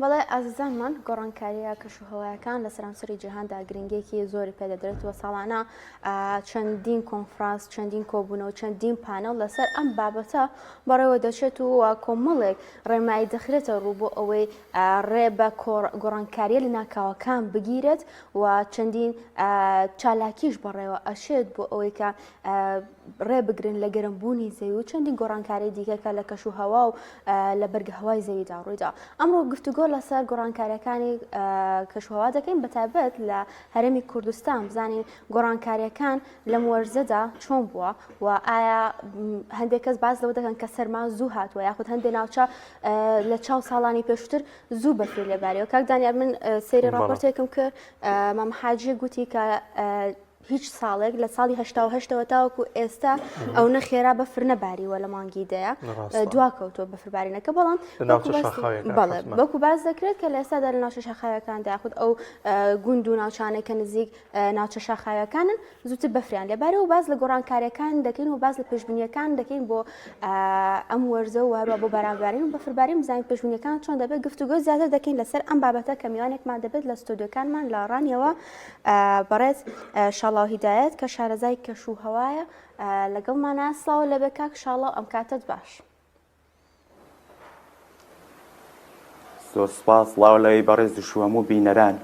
بەڵێ ئازیزانمان، گۆڕانکارییە کەشوهەوایەکان لە سەرانسەری جیهاندا گرنگییەکی زۆری پێدەدرێت و ساڵانە چەندین کۆنفرانس، چەندین کۆبوونەوە، چەندین پانێڵ لەسەر ئەم بابەتە بەڕێوە دەچێت و کۆمەڵێک ڕێنمایی دەخرێتە ڕوو بۆ ئەوەی ڕێ بە گۆڕانکارییە لەناکاوەکان بگیرێت و چەندین چالاکیش بەڕێوە ئەچێت بۆ ئەوەی کە ڕێ بگرن لە گەرمبوونی زەوی و چەندین گۆڕانکاری دیکە کە لە کەش و هەوا و لە بەرگە هەوای زەویدا ڕوویدا. ئەمڕۆ گفتوگۆ لەسەر گۆڕانکاریەکانی کەشوهەوا دەکەین بەتایبەت لە هەرێمی کوردستان بزانین گۆڕانکاریەکان لەم وەرزەدا چۆن بووە و ئایا هەندێک کەس باس لەوە دەکەن کە سەرما زوو هاتووە یاخود هەندێک ناوچە لە چاو ساڵانی پێشتر زوو بەفری لێباریەوە کاک دانیار من سەیری ڕاپۆرتێکم کرد مام حاجی گوتی کە هیچ ساڵێک لە ساڵی 88ەوە تاوەکو ئێستا ئەو نە خێرا بەفر نەباریوە لە مانگی دەیە دوا کەوتووە بەفربارینەکە بەڵام بەڵێ وەکو باس دەکرێت کە لە ئێستادا لە ناوچە شاخاویەکاندا یاخود ئەو گوند و ناوچانەی کە نزیک ناوچە شاخاویەکانن زووتر بەفریان لێبارەوە باس لە گۆڕانکاریەکان دەکەین و باس لە پێشبینیەکان دەکەین بۆ ئەم وەرزە و هەروە بۆ بارانبارین و بەفربارین بزانین پێشبینیەکان چۆن دەبێت گفتوگۆ زیاتر دەکەین لەسەر ئەم بابەتە کە میوانێکمان دەبێت لە ستۆدیۆکانمان لە ڕانیەوە بەڕێز شاڵاو هیدایەت کە شارەزای کەش و هەوایە لەگەڵمانە سڵاو لەبێ کاک شاڵاو ئەم کاتەت باش. زۆر سپاس سڵاو لەوی بەڕێز و هەموو بینەران.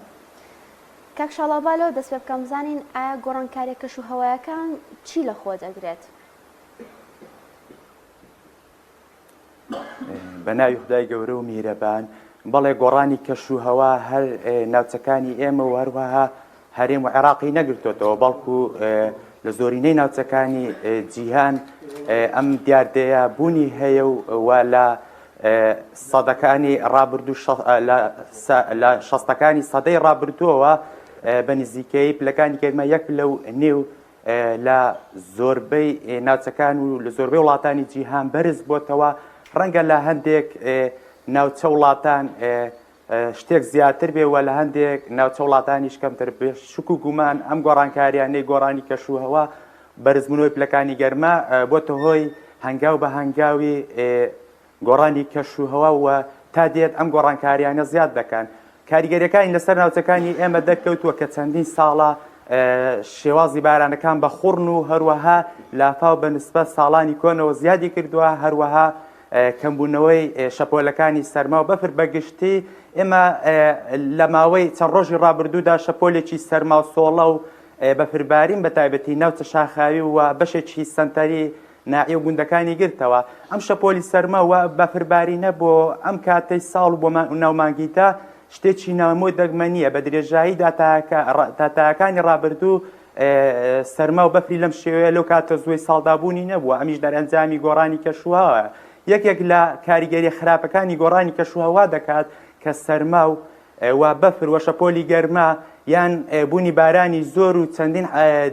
کاک شاڵاو با لەوە دەست پێ بکەم بزانین ئایا گۆڕانکاریە کەش و هەوایەکان چی لە خۆ دەگرێت؟ بە ناوی خودای گەورە و میهرەبان. بەڵێ گۆڕانی کەش و هەوا هەر ناوچەکانی ئێمە و هەروەها هەرێم و عێراقی نەگرتۆتەوە بەڵکو لە زۆرینەی ناوچەکانی جیهان ئەم دیاردەیە بوونی هەیە و لە سەدەکانی ڕابردوو لە شەستەکانی سەدەی ڕابردووەوە بە نزیکەی پلەکانی گەرما یەک پلە و نێو لە زۆربەی ناوچەکان و لە زۆربەی وڵاتانی جیهان بەرز بۆتەوە، ڕەنگە لە هەندێک ناوچە وڵاتان شتێک زیاتر بێ و لە هەندێک ناوچە وڵاتانیش کەمتر بێ شک و گومان ئەم گۆڕانکاریانەی گۆڕانی کەشوهەوا بەرزبوونەوەی پلەکانی گەرما بۆتە هۆی هەنگاو بە هەنگاوی گۆڕانی کەشوهەوا و تا دێت ئەم گۆڕانکاریانە زیاد دەکەن. کاریگەریەکانی لەسەر ناوچەکانی ئێمە دەرکەوتووە کە چەندین ساڵە شێوازی بارانەکان بە خوڕن و هەروەها لافاو بە نسبەت ساڵانی کۆنەوە زیادی کردووە، هەروەها کەمبوونەوەی شەپۆلەکانی سەرما و بەفر بەگشتی ئێمە لە ماوەی چەند ڕۆژی ڕابردوودا شەپۆلێکی سەرما و سۆڵە و بەفربارین بە تایبەتی ناوچە شاخاوی و بەشێکی سەنتەری ناحیە و گوندەکانی گرتەوە. ئەم شەپۆلی سەرما و بەفربارینە بۆ ئەم کاتەی ساڵ و بۆ ناو مانگی دا شتێکی نامۆی دەگمەن نییە. بە درێژایی داتایەکانی ڕابردوو سەرما و بەفری لەم شێوەیە لەو کاتە زووەی ساڵدا بوونی نەبووە. ئەمیش دەرئەنجامی گۆڕانی کەشوهەوایە. یەکێک لە کاریگەرییە خراپەکانی گۆڕانی کەشوهەوا دەکات کە سەرما و و بەفر و شەپۆلی گەرما یان بوونی بارانی زۆر و چەندین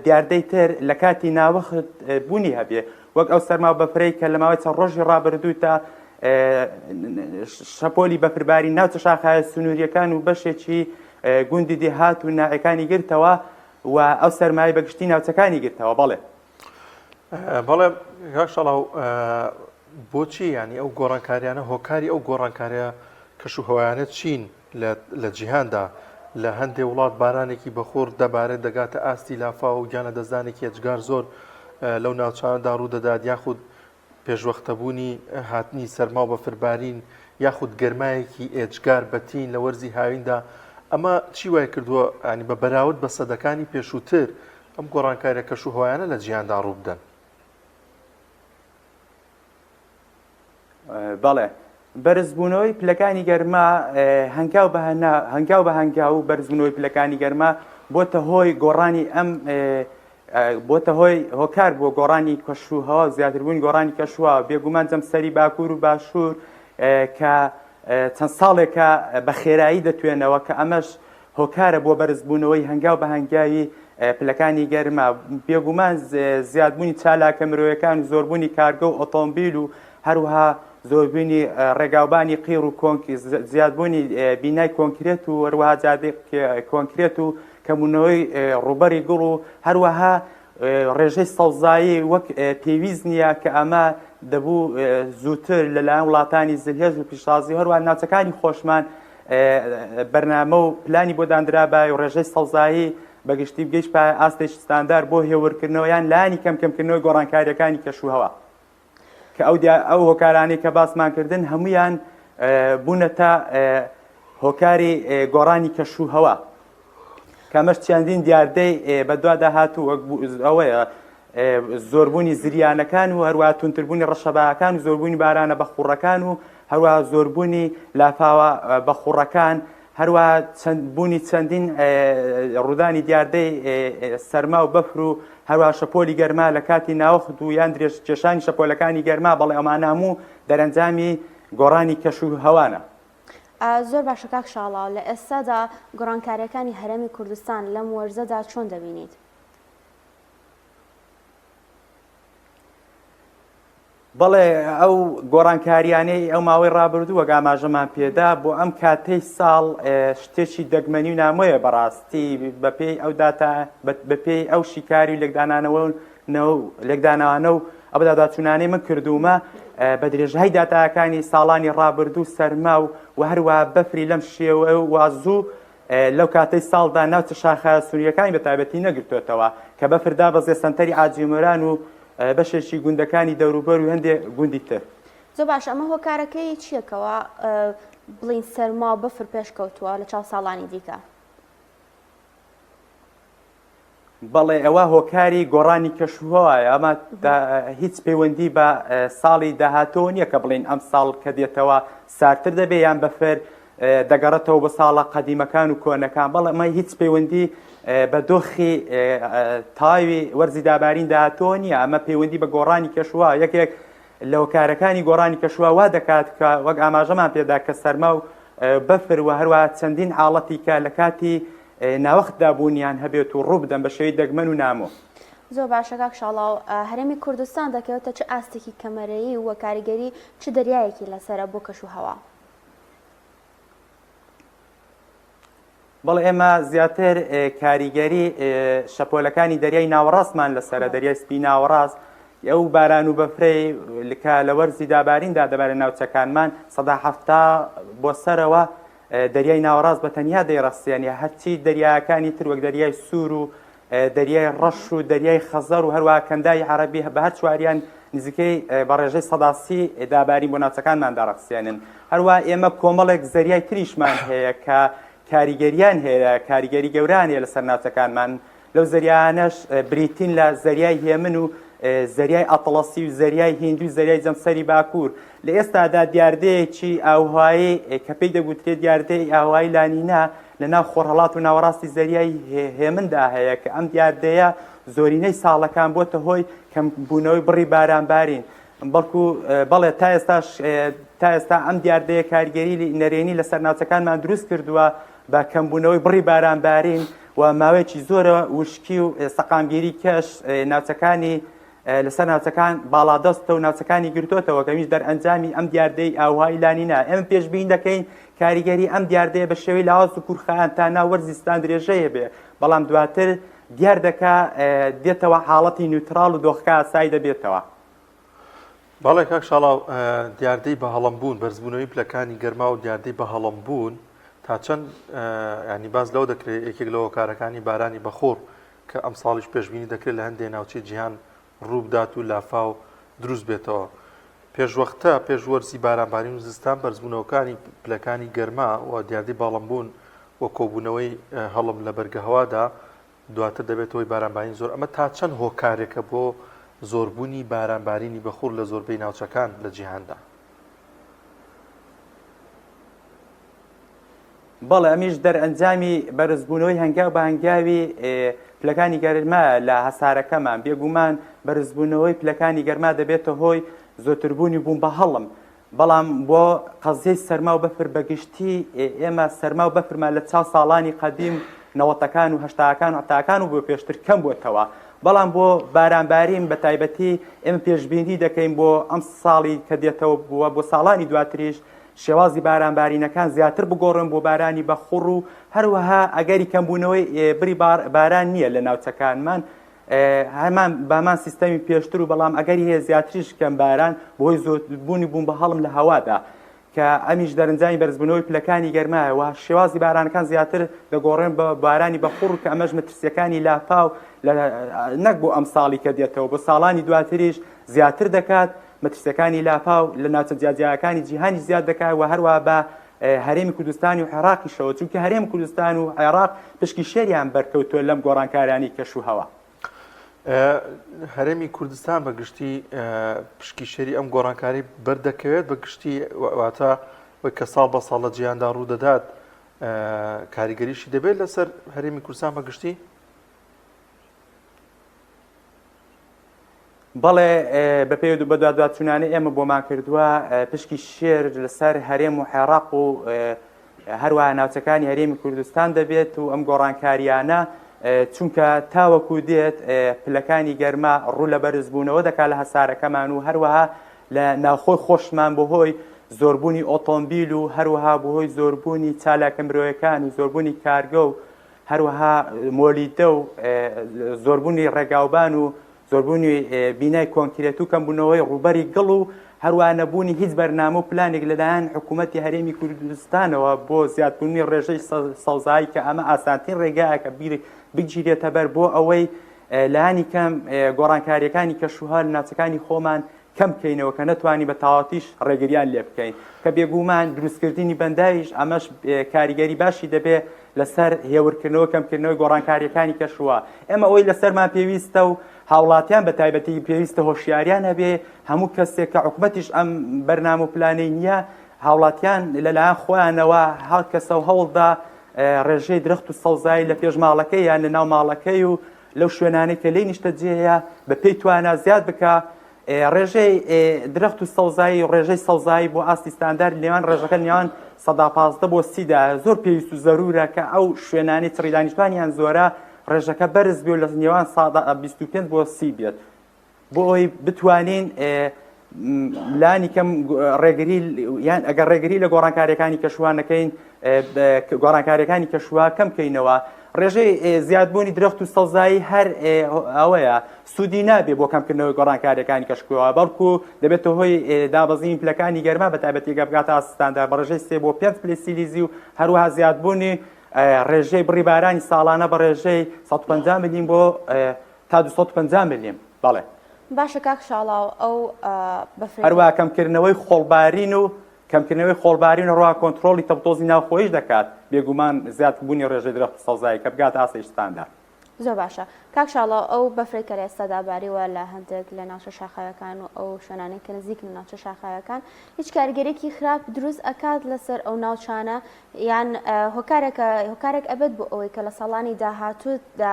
دیاردەی تر لە کاتی ناوەخت بوونی هەبێ وەک ئەو سەرما و بەفرەی کە لە ماوەی چەند ڕۆژی ڕابردووتا شەپۆلی بەفرباری ناوچە شاخاویە سنووریەکان و بەشێکی گوندی دێهات و ناحیەکانی گرتەوە و ئەو سەرمایە بە گشتی ناوچەکانی گرتەوە بەڵێ. بەڵێ کاک شاڵاو بۆچی ینی ئەو گۆڕانکاریانە هۆکاری ئەو گۆڕانکاریە کەش و هەوایانە چین لە جیهاندا لە هەندێ وڵات بارانێکی بەخۆڕ دەبارێت دەگاتە ئاستی لافاو و گیان لەدەستدانێکی ئێجگار زۆر لەو ناوچانەدا ڕوودەدات یاخود پێشوەختەبوونی هاتنی سەرما و بەفربارین یاخود گەرمایەکی ئێجگار بەتین لە وەرزی هاویندا ئەمە چی وای کردووە ینی بە بەراورد بە سەدەکانی پێشووتر ئەم گۆڕانکاریە کەش و هەوایانە لە جیهاندا ڕووبدەن؟ بەڵێ، بەرزبوونەوەی پلەکانی گەرما هەنگاو بە هەنگاو بە هەنگاو بەرزبوونەوەی پلەکانی گەرما بۆتە هۆی گۆڕانی ئەم بۆتە هۆی هۆکار بۆ گۆڕانی کەشوهەوا و زیاتربوونی گۆڕانی کەشوهەوا بێگومان جەمسەری باکوور و باشوور کە چەند ساڵێکە بە خێرایی دەتوێنەوە کە ئەمەش هۆکارە بۆ بەرزبوونەوەی هەنگاو بە هەنگاوی پلەکانی گەرما. بێگومان زیادبوونی چالاکە مرۆیەکان و زۆربوونی کارگە و ئۆتۆمبیل و هەروەها زۆربوونی ڕێگاوبانی قیڕ و زیادبوونی بینای کۆنکرێت و هەروەها جادەی کۆنکرێت و کەمبوونەوەی ڕووبەری گوڵ و هەروەها ڕێژەی سەوزایی وەک پێویست نییە کە ئەمە دەبوو زووتر لەلایەن وڵاتانی زلهێز و پیشسازی هەروەها ناوچەکانی خۆشمان. بەرنامە و پلانی بۆ داندرابای و ڕێژەی سەوزایی بەگشتی بگەیشتبایە ئاستێکی ستاندار بۆ هێورکردنەوە یان لانی کەم کەمکردنەوەی گۆڕانکارییەکانی کەشوهەوا. کە ئەو ئەو هۆکارانەی کە باسمان کردن هەمویان بوونەتە هۆکاری گۆڕانی کەش و هەوا کەمەش چەندین دیاردەی بەدوادا هاتوو وەک ئەوەیە زۆربوونی زریانەکان و هەروە تونتربوونی ڕەشەباکان و زۆربوونی بارانە بە خوڕەکان و هەروە زۆربوونی لافاوە بە خوڕەکان هەروەها چەند بوونی چەندین ڕوودانی دیاردەی سەرما و بەفر و هەروەها شەپۆلی گەرما لە کاتی ناوەخت و یان درێژکێشانی شەپۆلەکانی گەرما، بەڵێ ئەمانە هەموو دەرەنجامی گۆڕانی کەش و هەوانە. زۆر باشە کاک شاڵاو، لە ئێستادا گۆڕانکارییەکانی هەرێمی کوردستان لەم وەرزەدا چۆن دەبینیت؟ بەڵێ ئەو گۆڕانکاریانەی ئەو ماوەی ڕابردوو وەک ئاماژەمان پێدا بۆ ئەم کاتەی ساڵ شتێکی دەگمەنی و نامۆیە بەڕاستی بەپێی ئەو داتا بەپێی ئەو شیکاری و لێکدانانەوە لێکدانەوانە و ئەو بەدواداچوونانەی من کردوومە بە درێژای داتاکانی ساڵانی ڕابردوو سەرما و و هەروە بەفری لەم شێوە و زوو لەو کاتەی ساڵدا ناوچە شاخە سنووریەکانی بە تایبەتی نەگرتوێتەوە کە بەفر دابەزێ سەنتەری عاجیمۆران و بەشێکی گوندەکانی دەوروبەر و هەندێ گوندی تر. زۆر باشە ئەمە هۆکارەکەی چییە کەوا بڵێین سەرما و بەفر پێشکەوتووە لە چاو ساڵانی دیکە؟ بەڵێ ئەوە هۆکاری گۆڕانی کەشوهەوایە ئەمە هیچ پەیوەندی بە ساڵی داهاتەوە نییە کە بڵین ئەم ساڵ کە دێتەوە سارتر دەبێ یان بەفر دەگەڕێتەوە بۆ ساڵە قەدیمەکان و کۆنەکان، بەڵێ ئەمە هیچ پەیوەندی بە دۆخی تاوی وەرزی دابارین داهاتووە نییە، ئەمە پەیوەندی بە گۆڕانی کەشوهەوا یەکێک لە هۆکارەکانی گۆڕانی کەشوهەوا وا دەکات کە وەک ئاماژەمان پێدا کە سەرما و بەفر و هەروە چەندین حاڵەتی کە لە کاتی ناوەختدا بوونیان هەبێت و ڕووبدەن بە شێوەی دەگمەن و نامۆ. زۆر باشە کاک شاڵاو، هەرێمی کوردستان دەکەوێتە چ ئاستێکی کەمەرەیی و کاریگەری چ دەریایەکی لەسەرە بۆ کەش و هەوا؟ بەڵێ ئێمە زیاتر کاریگەری شەپۆلەکانی دەریای ناوەڕاستمان لەسەرە دەریای سپی ناوەڕاست ئەو باران و بەفرەی کە لە وەرزی داباریندا دەبارە ناوچەکانمان 70 بۆ سەرەوە دەریای ناوەڕاست بە تەنیا دەیڕەخسێنێ هەرچی دەریاکانی تر وەک دەریای سوور و دەریای ڕەش و دەریای خەزەر و هەروەها کەنداوی عەرەبی بە هەر چواریان نزیکەی بە ڕێژەی 30% دابارین بۆ ناوچەکانمان دەڕەخسێنن. هەروەها ئێمە کۆمەڵێک زەریای تریشمان هەیە کە کاریگەریان هەیە، کاریگەری گەورەیان هەیە لەسەر ناوچەکانمان. لەو زەریایانەش بریتین لە زەریای هێمن و زەریای ئەتڵەسی و زەریای هیندی و زەریای جەمسەری باکوور. لە ئێستادا دیاردەیەکی ئاوهەوایی کە پێی دەگوترێت دیاردەی ئاوهەوایی لانینا لە ناو خۆرهەڵات و ناوەڕاستی زەریای هێمندا هەیە کە ئەم دیاردەیە زۆرینەی ساڵەکان بۆتە هۆی کەمبوونەوەی بڕی بارانبارین بەڵکو بەڵێ تا ئێستاش تا ئێستا ئەم دیاردەیە کاریگەری نەرێنی لەسەر ناوچەکانمان دروست کردووە بە کەمبوونەوەی بڕی بارانبارین و ماوەیەکی زۆرە وشکی و سەقامگیری کەش ناوچەکانی لەسەر ناوچەکان باڵادەستە و ناوچەکانی گرتۆتەوە کە ئەویش دەرئەنجامی ئەم دیاردەی ئاوهایی لانینا ئێمە پێشبینی دەکەین کاریگەری ئەم دیاردەیە بە شێوەی لاواز و کورتخایەن تا ناو وەرزی زستان درێژەی هەبێ بەڵام دواتر دیار دەکا دێتەوە حاڵەتی نیوتراڵ و دۆخەکە ئاسایی دەبێتەوە. بەڵێ کاک شاڵاو، دیاردەی بەهەڵم بوون، بەرزبوونەوەی پلەکانی گەرما و دیاردەی بەهەڵم بوون تا چەند ینی باس لەوە دەکرێت یەکێک لە هۆکارەکانی بارانی بەخوڕ کە ئەمساڵیش پێشبینی دەکرێت لە هەندێ ناوچەی جیهان ڕووبدات و لافاو دروست بێتەوە. پێشوەختە پێش وەرزی بارانبارین و زستان بەرزبوونەوەکانی پلەکانی گەرما و دیاردەی باڵمبوون و کۆبوونەوەی هەڵم لە بەرگەهەوادا دواتر دەبێتە هۆی بارانبارین زۆر، ئەمە تا چەند هۆکارێکە بۆ زۆربوونی بارانبارینی بەخوڕ لە زۆربەی ناوچەکان لە جیهاندا؟ بەڵێ ئەمیش دەرئەنجامی بەرزبوونەوەی هەنگاو بە هەنگاوی پلەکانی گەرمایە لە هەسارەکەمان، بێگومان بەرزبوونەوەی پلەکانی گەرما دەبێتە هۆی زۆتربوونی بوون بە هەڵم، بەڵام بۆ قەزیەی سەرما و بەفر بەگشتی ئێمە سەرما و بەفرمان لە چاو ساڵانی قەدیم نەوەتەکان و هەشتاکان و حەفتاکان و بۆ پێشتر کەم بۆتەوە بەڵام بۆ بارانبارین بە تایبەتی ئێمە پێشبینی دەکەین بۆ ئەم ساڵی کە دێتەوە بووە بۆ ساڵانی دواتریش شێوازی بارانبارینەکان زیاتر بگۆڕن بۆ بارانی بەخوڕ و هەروەها ئەگەری کەمبوونەوەی بری باران نییە لە ناوچەکانمان هەمان بامان سیستەمی پێشتر و بەڵام ئەگەری هەیە زیاتریش کەم باران بۆی زۆربوونی بوون بە هەڵم لە هەوادا. کە ئەمیش دەرەنجامی بەرزبوونەوەی پلەکانی گەرمایە و شێوازی بارانەکان زیاتر دەگۆڕێن بە بارانی بەخوڕ کە ئەمەش مەترسیەکانی لافاو نەک بۆ ئەم ساڵی کە دێتەوە بۆ ساڵانی دواتریش زیاتر دەکات مەترسیەکانی لافاو لە ناوچە جیاجیاکانی جیهانی زیاد دەکات و هەروە بە هەرێمی کوردستانی و عێراقیشەوە چونکە هەرێم کوردستان و عێراق پشکی شێریان بەرکەوتووە لەم گۆڕانکارانی کەش و هەوا. هەرێمی کوردستان بە گشتی پشکی شێری ئەم گۆڕانکاری بەردەکەوێت بە گشتی واتە وەک کە ساڵ بە ساڵ لە جیهاندا ڕوو دەدات کاریگەریشی دەبێت لەسەر هەرێمی کوردستان بە گشتی؟ بەڵێ بەپێی بەدوادواچوونانەی ئێمە بۆمان کردووە پشکی شێر لەسەر هەرێم و عێراق و هەروەها ناوچەکانی هەرێمی کوردستان دەبێت و ئەم گۆڕانکاریانە چونکە تاوەکو دێت پلەکانی گەرما ڕوو لە بەرزبوونەوە دەکات لە هەسارەکەمان و هەروەها لە ناوخۆی خۆشمان بەهۆی زۆربوونی ئۆتۆمبیل و هەروەها بەهۆی زۆربوونی چالاکە مرۆیەکان و زۆربوونی کارگە و هەروەها مۆلیدە و زۆربوونی ڕێگاوبان و زۆربوونی بینای کۆنکرێت و کەمبوونەوەی ڕووبەری گڵ و هەروەها نەبوونی هیچ بەرنامە و پلانێک لەلایەن حکوومەتی هەرێمی کوردستانەوە بۆ زیادکردنی ڕێژەی سەوزایی کە ئەمە ئاسانترین ڕێگایە کە بگیرێتە بەر بۆ ئەوەی لانی کەم گۆڕانکارییەکانی کەشوهەوا لە ناوچەکانی خۆمان کەم بکەینەوە کە نەتوانین بە تەواوەتیش ڕێگریان لێ بکەین کە بێگومان دروستکردنی بەنداویش ئەمەش کاریگەری باشی دەبێ لەسەر هێورکردنەوە کەمکردنەوەی گۆڕانکاریەکانی کەشوە ئێمە ئەوەی لەسەرمان پێویستە و هاوڵاتیان بە تایبەتی پێویستە هۆشیاریان هەبێ هەموو کەسێک کە حکومەتیش ئەم بەرنامە و پلانەی نییە هاوڵاتیان لەلایەن خۆیانەوە هەر کەسە و هەوڵدا ڕێژەی درەخت و سەوزایی لە پێش ماڵەکەی یان لە ناو ماڵەکەی و لەو شوێنانەی کە لێی نیشتەجێیە بە پێی توانا زیاد بکا، ڕێژەی درەخت و سەوزایی و ڕێژەی سەوزایی بۆ ئاستی ستاندارد نێوان ڕێژەکە نێوان 15% بۆ سی دایە زۆر پێویست و زەرورە کە ئەو شوێنانەی چڕی دانیشتوانیان زۆرە ڕێژەکە بەرز بێ و لە نێوان 25% بۆ سی بێت بۆ ئەوەی بتوانین لانی کەم ڕێگری یان ئەگەر ڕێگری لە گۆڕانکاریەکانی کەشوها نەکەین گۆڕانکاریەکانی کەشوها کەم کەینەوە ڕێژەی زیادبوونی درەخت و سەوزایی هەر ئەوەیە سوودی نابێ بۆ کەمکردنەوەی گۆڕانکاریەکانی کەشوهەوا بەڵکو دەبێتە هۆی دابەزینی پلەکانی گەرما بە تایبەتی گە بگاتە ئاست ستاندار بە ڕێژەی سێ بۆ پێنج پلەی سیلیزی و هەروەها زیادبوونی ڕێژەی بڕی بارانی ساڵانە بە ڕێژەی 150 ملیم بۆ تا 250 ملیم بەڵێ. باشە کاک شاڵاو ئەو بەفرەی. هەروەها کەمکردنەوەی خۆڵبارین و کەمکردنەوەی خۆڵبارین و هەروەها کۆنترۆڵی تەپوتۆزی ناوخۆیش دەکات، بێگومان زیادبوونی ڕێژەی درەخت و سەوزایی کە بگاتە ئاستێکی ستاندارد. زۆر باشە کاک شاڵاو ئەو بەفرەی کە لە ئێستادا باریوە لە هەندێک لە ناوچە شاخاویەکان و ئەو شوێنانەی کە نزیکن لە ناوچە شاخاویەکان هیچ کاریگەریەکی خراپ دروست ئەکات لەسەر ئەو ناوچانە یان هۆکارێکە هۆکارێک ئەبێت بۆ ئەوەی کە لە ساڵانی داهاتوودا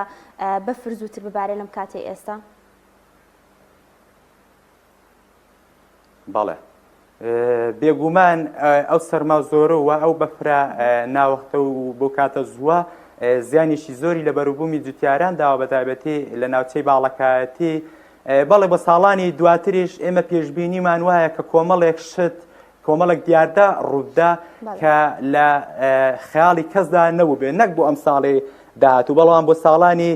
بەفر زووتر ببارێ لەم کاتەی ئێستا؟ بەڵێ بێگومان ئەو سەرما زۆرە و ئەو بەفرە ناوەختە و بۆ کاتە زووە زیانێکی زۆری لە بەروبوومی جوتیاران داوە بەتایبەتی لە ناوچەی باڵەکایەتی بەڵێ بە ساڵانی دواتریش ئێمە پێشبینیمان وایە کە کۆمەڵێک شت کۆمەڵێک دیاردە ڕووبدا کە لە خەیاڵی کەسدا نەبووبێ نەک بۆ ئەم ساڵی داهاتوو بەڵام بۆ ساڵانی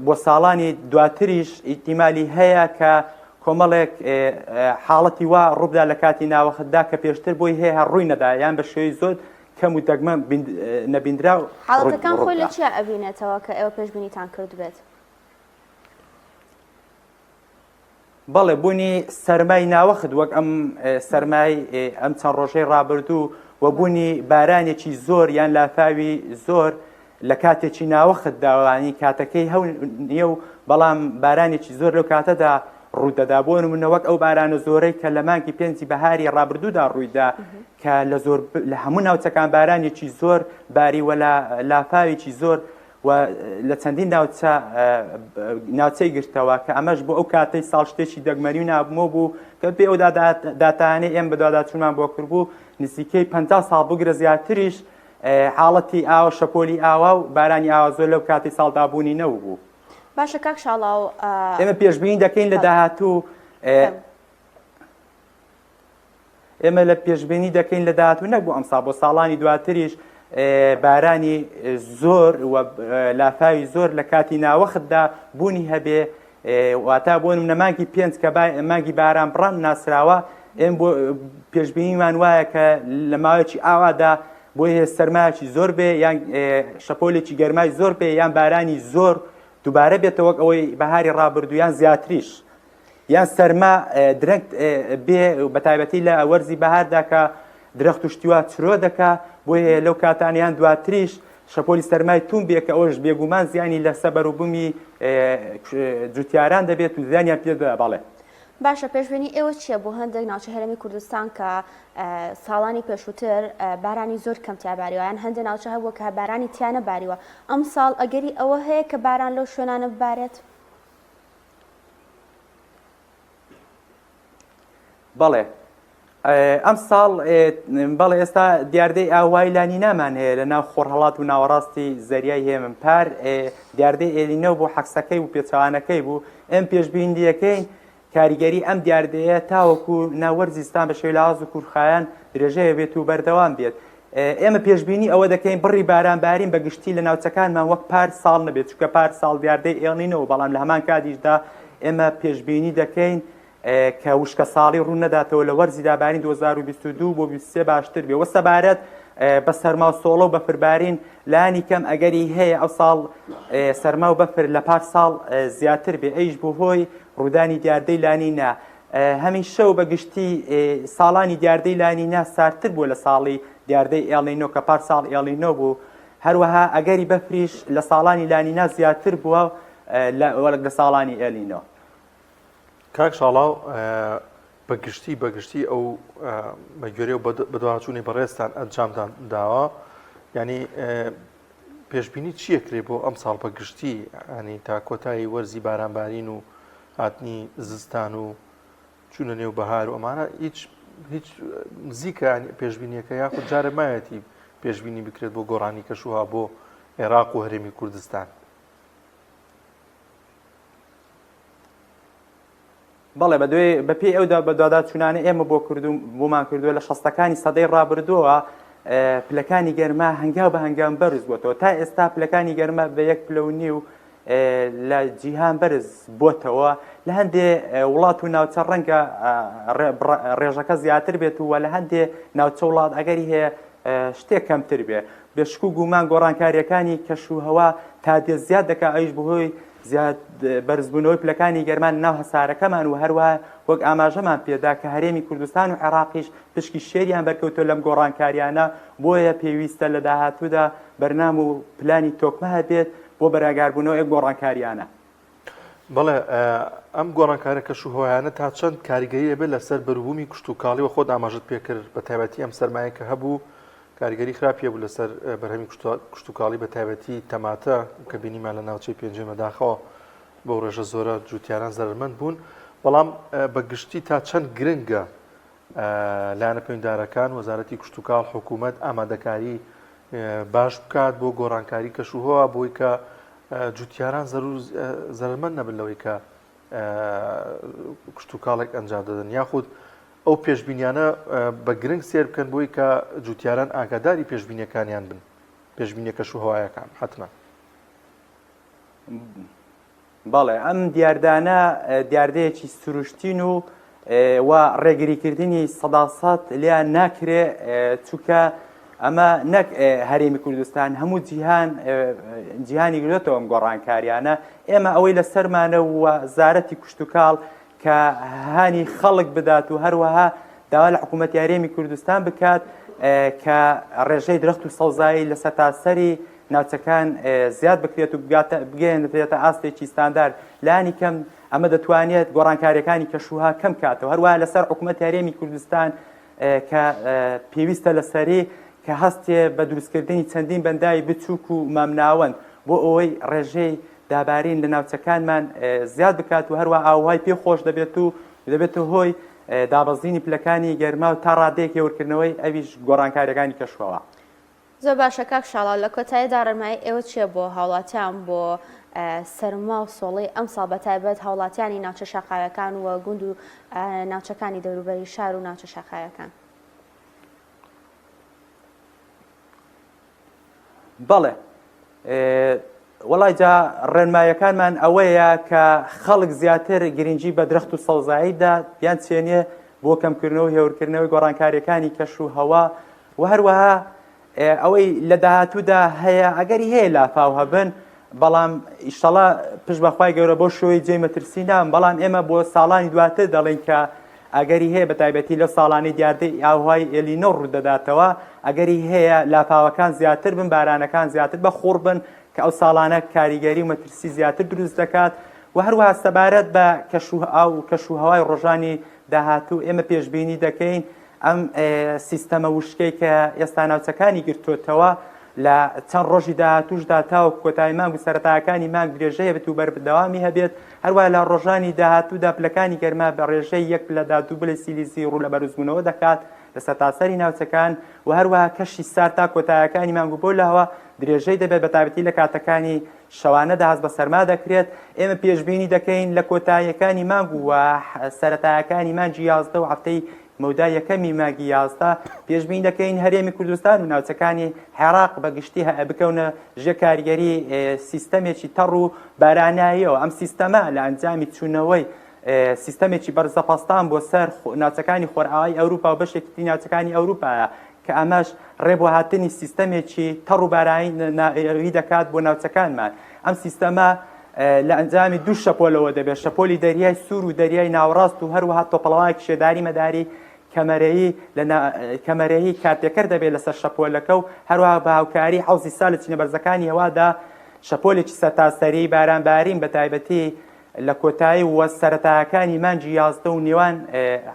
بۆ ساڵانی دواتریش ئیحتیمالی هەیە کە کۆمەڵێک حاڵەتی وا ڕووبدا لە کاتی ناوەختدا کە پێشتر بۆی هەیە هەر ڕووی نەدا یان بە شێوەی زۆر کەم و دەگمەن نەبیندرا حاڵەتەکان خۆی لە چیا ئەبینێتەوە کە ئێوە پێشبینیتان کردبێت؟ بەڵێ بوونی سەرمای ناوەخت وەک ئەم سەرمای ئەم چەند ڕۆژەی ڕابردوو و بوونی بارانێکی زۆر یان لافاوی زۆر لە کاتێکی ناوەخت داوانی کاتەکەی هەو نییە و بەڵام بارانێکی زۆر لەو کاتەدا ڕوودەدا بۆ نمونە وەک ئەو بارانە زۆرەی کە لە مانگی پێنجی بەهاری ڕابردوودا ڕوویدا کە لە زۆر لە هەموو ناوچەکان بارانێکی زۆر باری وە لە لافاوێکی زۆر و لە چەندین ناوچە ناوچەی گرتەوە کە ئەمەش بۆ ئەو کاتەی ساڵ شتێکی دەگمەنی و نابمۆ بوو کە پێ ئەو داتانەی ئێم بەدواداچوونمان بۆ کردبوو نزیکەی 50 ساڵ بگرە زیاتریش حاڵەتی ئاوە شەپۆلی ئاوا و بارانی ئاوا زۆر لەو کاتی ساڵدا بوونی نەبوو. باشە کاک شاڵاو ئێمە پێشبینی دەکەین لە داهاتوو ئێمە لە پێشبینی دەکەین لە داهاتوو نەک بۆ ئەمساڵ بۆ ساڵانی دواتریش بارانی زۆر و لافاوی زۆر لە کاتی ناوەختدا بوونی هەبێ واتا بۆ نمونە مانگی پێنج کە مانگی باران بڕان ناسراوە. ئێم بۆ پێشبینیمان وایە کە لە ماوەیەکی ئاوادا بۆی هەیە سەرمایەکی زۆر بێ یان شەپۆلێکی گەرمای زۆر بێ یان بارانی زۆر دووبارە بێتەوە وەک ئەوەی بەهاری ڕابردوو یان زیاتریش یان سەرما درەنگ بێ بەتایبەتی لە وەرزی بەهاردا کە درەخت و شتیوا چرۆ دەکا بۆیە لەو کاتانە یان دواتریش شەپۆلی سەرمای توند بێ کە ئەوەش بێگومان زیانی لەسەر بەروبوومی جوتیاران دەبێت و زیانیان پێ بەڵێ. باشە پێشبینی ئێوە چییە بۆ هەندێک ناوچە هەرێمی کوردستان کە ساڵانی پێشووتر بارانی زۆر کەم تیا باریوە یان هەندێک ناوچە هەبووە کە بارانی تیا نەباریوە ئەمساڵ ئەگەری ئەوە هەیە کە باران لەو شوێنانە ببارێت؟ بەڵێ ئەمساڵ بەڵێ ئێستا دیاردەی ئاوای لانینامان هەیە لە ناو خۆرهەڵات و ناوەڕاستی زەریای هێمن پار دیاردەی ئێلینەو بۆ حەکسەکەی و پێچەوانەکەی بوو ئەم پێشبینیەکەین کاریگەری ئەم دیاردەیە تاوەکو ناوەرزی زستان بە شێوەی لاواز و کورتخایەن درێژەیە بێت و بەردەوام بێت ئێمە پێشبینی ئەوە دەکەین بڕی باران بارین بە گشتی لە ناوچەکانمان وەک پار ساڵ نەبێت چونکە پار ساڵ دیاردەی ئێڵنینەوە بەڵام لە هەمان کاتیشدا ئێمە پێشبینی دەکەین کە وشکەساڵی ڕوو نەداتەوە لە وەرزی دابارین 2022 بۆ 23 باشتر بێ وە سەبارەت بە سەرما و سۆڵە و بەفربارین لانی کەم ئەگەری هەیە ئەو ساڵ سەرما و بەفر لە پار ساڵ زیاتر بێ ئەیش بۆ هۆی ڕوودانی دیاردەی لانینا هەمیشە و بە گشتی ساڵانی دیاردەی لانینا ساردتر بووە لە ساڵی دیاردەی ئێڵنینۆ کە پار ساڵ ئێڵنینۆ بوو هەروەها ئەگەری بەفریش لە ساڵانی لانینا زیاتر بووە لە ساڵانی ئێلینۆ. کاک شاڵاو بە گشتی بە گشتی ئەو بە گوێرەی و بەدواچوونی بەڕێزتان ئەنجامدان داوە ینی پێشبینی چییە کرێ بۆ ئەم ساڵ بە گشتی ینی تا کۆتایی وەرزی بارانبارین و هاتنی زستان و چوونە نێو بەهار و ئەمانە هیچ هیچ نزیکە پێشبینیەکە یاخود جارە مایەتی پێشبینی بکرێت بۆ گۆڕانی کەشوها بۆ عێراق و هەرێمی کوردستان. بەڵێ بەدوێ بەپێی ئەو بەدواداچوونانە ئێمە بۆ کردو بۆمان کردووە لە شەستەکانی سەدەی ڕابردووە پلەکانی گەرما هەنگاو بە هەنگاو بەرز بۆتەوە تا ئێستا پلەکانی گەرما بە یەک پلە و نیو لە جیهان بەرز بۆتەوە لە هەندێ وڵات و ناوچە ڕەنگە ڕێژەکە زیاتر بێت و لە هەندێ ناوچە وڵات ئەگەری هەیە شتێک کەمتر بێ بێشک و گومان گۆڕانکاریەکانی کەش و هەوا تا دێت زیاد دەکا ئەویش بەهۆی زیاد بەرزبوونەوەی پلەکانی گەرما لە ناو هەسارەکەمان و هەروەها وەک ئاماژەمان پێدا کە هەرێمی کوردستان و عێراقیش پشکی شێریان بەرکەوتووە لەم گۆڕانکاریانە بۆیە پێویستە لە داهاتوودا بەرنام و پلانی تۆکمە هەبێت بۆ بەرەنگاربوونەوەی ئەم گۆڕانکاریانە. بەڵێ ئەم گۆڕانکارە کەش و هەوایانە تا چەند کاریگەری دەبێت لەسەر بەروبوومی کشتوکاڵی و خۆت ئاماژەت پێکرد بە تایبەتی ئەم سەرمایە کە هەبوو کاریگەری خراپی هەبوو لەسەر بەرهەمی کشتوکاڵی بە تایبەتی تەماتە کە بینیمان لە ناوچەی پێنجوێن بەداخەوە بەو ڕێژە زۆرە جوتیاران زەرەرمەند بوون بەڵام بە گشتی تا چەند گرنگە لایەنە پەیوەندیدارەکان وەزارەتی کشتوکاڵ حکوومەت ئامادەکاری باش بکات بۆ گۆڕانکاری کەشوهەوا بۆی کە جوتیاران زەرمەند نەبن لەوەی کە کشتوکاڵێک ئەنجام دەدەن یاخود ئەو پێشبینیانە بە گرنگ سێر بکەن بۆی کە جوتیاران ئاگاداری پێشبینیەکانیان بن پێشبینیە کەش و هەوایەکان حتمما. بەڵێ ئەم دیاردانە دیاردەیەکی سروشتین و و ڕێگریکردنی سەداسەد لێیان ناکرێ چونکە ئەمە نەک هەرێمی کوردستان هەموو جیهان جیهانی گرێتەوە ئەم گۆڕانکاریانە ئێمە ئەوەی لەسەرمانە و زارەتی کوشتتوکاڵ کە هانی خەڵک بدات و هەروەها داوا لە حکوومەتی هەرێمی کوردستان بکات کە ڕێژەی درەخت و سەوزایی لە سەرتاسەری ناوچەکان زیاد بکرێت و بگەیەنرێتە ئاستێکی ستاندارد لانی کەم ئەمە دەتوانێت گۆڕانکاریەکانی کەشوها کەم کاتەوە هەروەها لەسەر حکوومەتی هەرێمی کوردستان کە پێویستە لەسەری کە هەستێ بە دروستکردنی چەندین بەنداوی بچووک و مامناوەند بۆ ئەوەی ڕێژەی دابارین لە ناوچەکانمان زیاد بکات و هەروە ئاوهای پێ خۆش دەبێت و دەبێتە هۆی دابەزینی پلەکانی گەرما و تا ڕادەیەک هێورکردنەوەی ئەویش گۆڕانکاریەکانی کەشوهەوا. زۆر باشە کاک شاڵاو لە کۆتاییدا ڕێنمایی ئێوە چیە بۆ هاوڵاتیان بۆ سەرما و سۆڵەی ئەمساڵ بەتایبەت هاوڵاتیانی ناوچە شاخاویەکان و گوند و ناوچەکانی دەوروبەری شار و ناوچە شاخاویەکان؟ بەڵێ وەڵای جا ڕێنمایەکانمان ئەوەیە کە خەڵک زیاتر گرنگی بە درەخت و سەوزاییدا بیان چێنێ بۆ بۆ کەمکردنەوە و هێورکردنەوەی گۆڕانکارییەکانی کەش و هەوا و هەروەها ئەوەی لە داهاتوودا هەیە ئەگەری هەیە لافاو هەبن بەڵام ئیشەڵا پشت بەخوای گەورە بۆ شێوەی جێی مەترسی نام بەڵام ئێمە بۆ ساڵانی دواتر دەڵێین کە ئەگەری هەیە بە تایبەتی لەو ساڵانەی دیاردەی ئاوهای ئێلینۆ ڕوودەداتەوە ئەگەری هەیە لافاوەکان زیاتر بن بارانەکان زیاتر بە خوڕ بن کە ئەو ساڵانە کاریگەری و مەترسی زیاتر دروست دەکات و هەروەها سەبارەت بە کەش و ئاو و کەش و هەوای ڕۆژانی داهاتوو ئێمە پێشبینی دەکەین ئەم سیستەمە وشکەی کە ئێستا ناوچەکانی گرتووەتەوە لە چەند ڕۆژی داهاتووشدا تاوەکو کۆتایی مانگ و سەرەتاکانی مانگ درێژەی هەبێت و بەردەوامی هەبێت، هەروەها لە ڕۆژانی داهاتوودا پلەکانی گەرما بە ڕێژەی یەک پلە تا دوو پلەی سیلیزی ڕوو لە بەرزبوونەوە دەکات لە سەرتاسەری ناوچەکان و هەروەها کەشی سارد تا کۆتایەکانی مانگ و بۆ لاوە درێژەی دەبێت بە تایبەتی لە کاتەکانی شەوانەدا هەست بە سەرما دەکرێت، ئێمە پێشبینی دەکەین لە کۆتاییەکانی مانگ و سەرەتایەکانی مانگی 11 و هەفتەی مەودای یەکەمی مانگی 11 پێشبینی دەکەین هەرێمی کوردستان و ناوچەکانی عێراق بە گشتی بکەونە ژێر کاریگەری سیستەمێکی تەڕ و باراناییەوە ئەم سیستەمە لە ئەنجامی چوونەوەی سیستەمێکی بەرزەپەستان بۆ سەر ناوچەکانی خۆرئاوای ئەوروپا و بەشێکی تری ناوچەکانی ئەوروپایە کە ئەمەش ڕێ بۆ هاتنی سیستەمێکی تەڕ و باراناوی دەکات بۆ ناوچەکانمان. ئەم سیستەمە لە ئەنجامی دوو شەپۆلەوە دەبێت، شەپۆلی دەریای سوور و دەریای ناوەڕاست و هەروەها تۆپەڵەوایەکی شێداری مەداری کەمەرەیی لە کەمەرەیی کارتێکەر دەبێت لەسەر شەپۆلەکە و هەروەها بە هاوکاری حەوزی سا لە چینە بەرزەکانی هەوادا شەپۆلێکی سەرتاسەری بارانبارین بە تایبەتی لە کۆتایی و سەرەتاکانی مانگی 11 و نێوان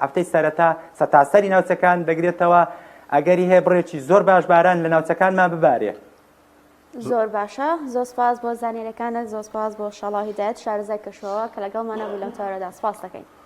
هەفتەی سەرەتا سەرتاسەری ناوچەکان دەگرێتەوە، ئەگەری هەیە بڕێکی زۆر باش باران لە ناوچەکانمان ببارێ. زۆر باشە زۆر سپاس بۆ زانیاریەکانت زۆر سپاس بۆ شاڵاو هیدایەت شارەزای کەشوهەوا کە لەگەڵمانە بووی لەم تەوەرەدا سپاست دەکەین.